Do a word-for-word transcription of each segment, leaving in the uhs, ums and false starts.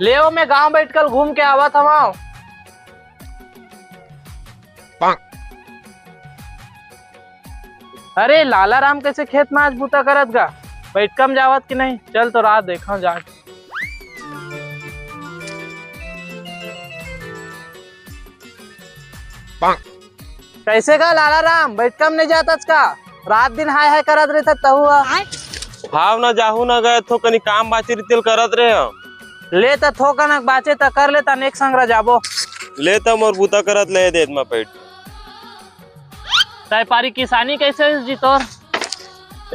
ले ओ, मैं गांव बइठका ल घूम के आवत हवं। अरे लाला राम, कइसे खेत म आज बूता करत गा? बइठका म जावत कि नहीं? चल तो रात देखंव जाके। कइसे गा लाला राम, बइठका म नइ जातस का? रात दिन हाय हाय करत रहिथस तहू ह। हाव न, जाहूं न गा, थोकन काम बाचे रहिस तेला करत रेहेंव। ले त थोकन बाचे त कर ले, त नेक संग रह जाबो। ले त मोर बूता करत ले देत म पइठ। तय पारी किसानी कइसे होइस जी तोर?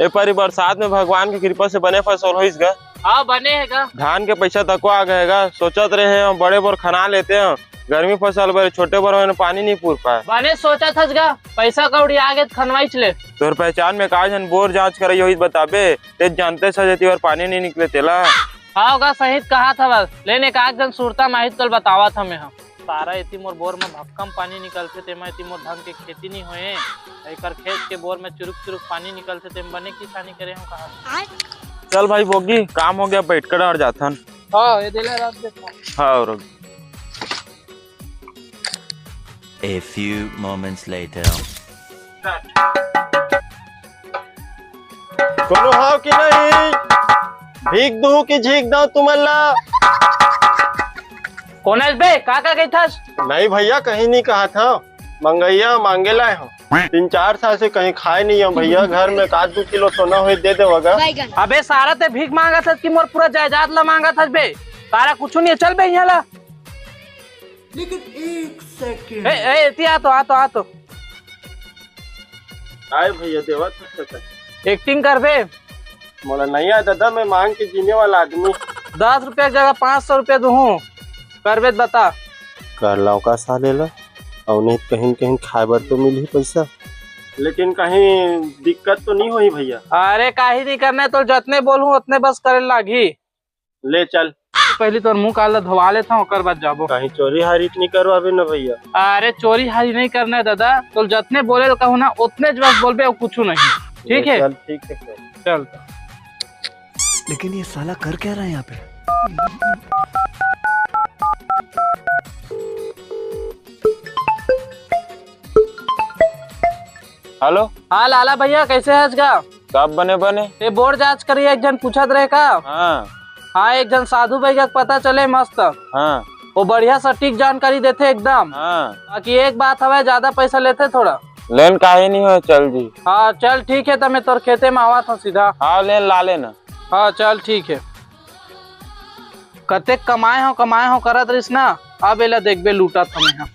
ए पारी बरसात म भगवान के कृपा से बने फसल होइस गा। हाव, बने हे गा। धान के पइसा तको आ गे हे गा। सोचत रेहेंव बड़े बोर खना लेतेंव, गर्मी फसल बर, छोटे बोर म पानी नइ पूर पाय। बने सोचत हस गा, पइसा कौड़ी आ गे त खनवाइच ले। तोर पहचान म का झन बोर जांच करइया होही त बताबे, तें जानतेस एती बर पानी नइ निकले तेला। हाव गा, सही त कहत हवस। ले न, एक आध झन सुरता म आही त तोला बतावत हंव मेंह। सारा एती मोर बोर म भक्कम पानी निकलथे, तेमा एती मोर ढंग के खेती नइ होय। एकर खेत के बोर म चुरुक चुरुक पानी निकलथे, तेमा बने किसानी करे हंव कहा। चल भाई बोगी, काम हो गे, बइठ के डहर जाथन। हाव, ए दे ले रात देखा। हाव, रुक। A few moments later. कोनो हव कि नहीं? भीख दूं कि झींक दंव तुमन ला? कोन हस बे? का का कहिथस? नहीं भइया, कहीं नइ कहत हंव। मंगइया मांगे लाय हंव। तीन चार साल से कहीं खाय नइ हंव भइया। घर म एक आध दू किलो सोना होही त दे देवा गा। अबे सारा, तें भीख मांगत हस कि मोर पूरा जायदाद ला मांगत हस बे? सारा कुछू नइ हे, चल बे इहां ले। लेकिन एक सेकंड। ए, ए, एती आ तो, आ तो, आ तो। काय भइया देवत हस का? Acting करबे? मोला नइ आय ददा, मैं मांग के जीने वाला आदमी। दस रुपया के जगह पाँच सौ रुपया दूहूं, करबे त बता। कर लंव का साले ला, अउ नहीं त कहीं न कहीं खाय बर तो मिलही पइसा। लेकिन कहीं दिक्कत तो नइ होही भइया? अरे काहीं नइ करना हे, तोला जतने बोलहूं ओतने बस करे लागही। ले चल। पहिली तोर मुंह कान ला धोवा लेथंव, ओकर बाद जाबो। कहीं चोरी हारी त नइ करवाबे न भइया? अरे चोरी हारी नइ करना हे ददा, तोला जतने बोले ल कहूं ना ओतने ज बस बोलबे, अउ कुछू नहीं। ठीक ले हे? चल, ठीक हे, चल। चल तो। लेकिन ये साला कर क्या रहा है यहाँ पे? हेलो। हाँ लाला भइया, कइसे हस गा? सब बने बने। तें बोर जांच करइया एक झन पूछत रहे का? हाँ। हाँ, एक झन साधु भइया के पता चले मस्त। हाँ। ओ बढ़िया सटीक जानकारी देथे एकदम। हाँ। बाकी एक बात हवय, जादा पइसा लेथे थोड़ा। ले न, काहे नइ होय, चल जी। हाँ चल ठीक हे, त मैं तोर खेते म आवत हंव सीधा। हाँ ले न, ला ले न। हाँ चल ठीक हे। कतेक कमाय हंव, कमाय हंव करत रहिस ना, अब एला देखबे लूटत हंव मेंह।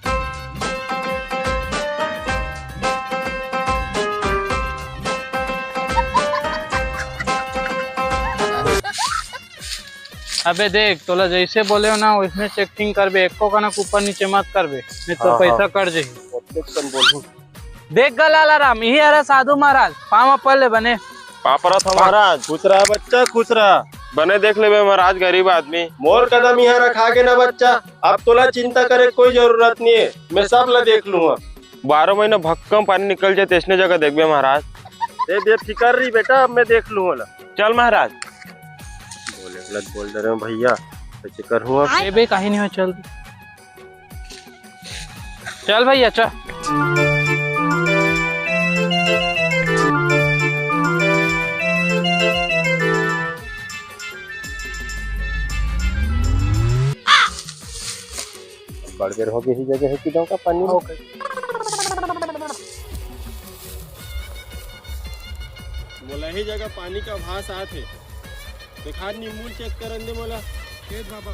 अबे देख, तोला जइसे बोलेंव ना, वइसने acting करबे, एको कनक ऊपर नीचे मत करबे, नहीं तो हाँ, पइसा हाँ। कट जाही। ओतने कन बोलहूँ। देख गा लाला राम, इही हरे साधु महाराज, पाँव म पर ले बने। पाँव परत हंव महाराज। खुश रहा बच्चा, खुश रहा। बने देख लेबे महाराज, गरीब आदमी। मोर कदम इहाँ रखा गे ना बच्चा, अब तोला चिंता करे कोई जरूरत नइ हे, मैं सब ला देख लूँगा। बारह महीना भक्कम पानी निकल जाए, तइसने जगह देखबे महाराज। ए बेफिकर रही बेटा, अब मैं देख लूँगा ओला। चल महाराज। बोले गलत बोल दे रहे हो भैया, कइसे करहूँ अब? ए बे, काहीं नइ होय, चल। चल भैया, चल। बड़ बेर हो गे, इही जगह हे कि दंव का पानी। मोला इही जगह पानी का भास आत हे। देखा, नींबू check करन दे मोला। ए बाबा।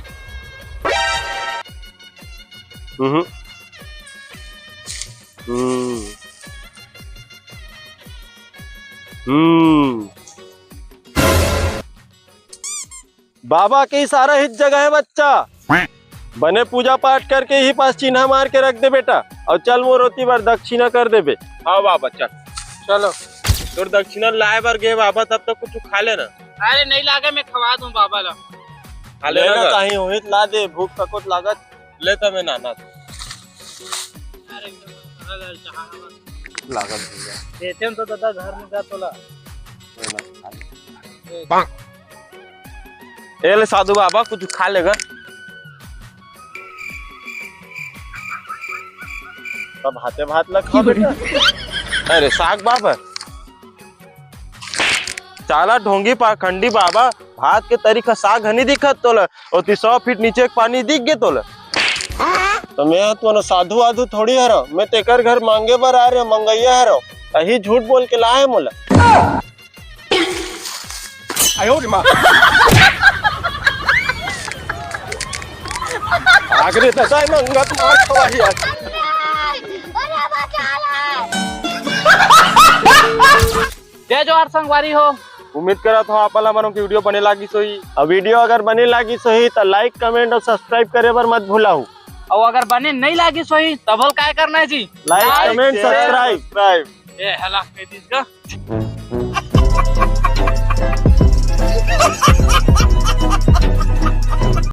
हम्म। हम्म। हम्म। बाबा के इशारा हिच जगह हे बच्चा। बने पूजा पाठ करके इही पास चिन्हा मार के रख दे बेटा, अउ चल मोर ओती बर दक्षिणा कर देबे। हाँ बाबा, चल। चलो। तोर दक्षिणा लाए बर गे बाबा, तब तक कुछ खा लेना। अरे नइ लागे, मैं खवा दूँ बाबा ला। खा लेना लेना गा। काहीं होही त ला दे, भूख तको त लागत। ले त मैं नाना। अरे एकदम सरल है, जहाँ हवा। लागत भैया। देते हम तो दादा घर में जा तोला। ए ले साधु बाबा, कुछ खा लेगा। त भाते भात ला खा बेटा। अरे साग बाबा, चाला ढोंगी पाखंडी बाबा, भात के तरी का साग हनी दिखत तोला, ओती सौ फीट नीचे के पानी दिख गे तोला। त मैं ह तो साधु वाधु थोड़ी हरव, मैं तेकर घर मांगे बर आ रहे, मंगैया हरव, अही झूठ बोल के लाए मोला। आयो रे माँ। आगरे दसाई मंगत मार खवाही आज। जय जोहार संगवारी हो। उम्मीद करत हो आप मन ला हमर वीडियो बने लागिस होही। अउ वीडियो अगर बने लागिस होही त like, comment अउ subscribe करे बर मत भुलाहू। अउ अगर बने नहीं लागिस होही तब ओला काय करना है जी? Like, comment, subscribe। ए हला कह दीस का।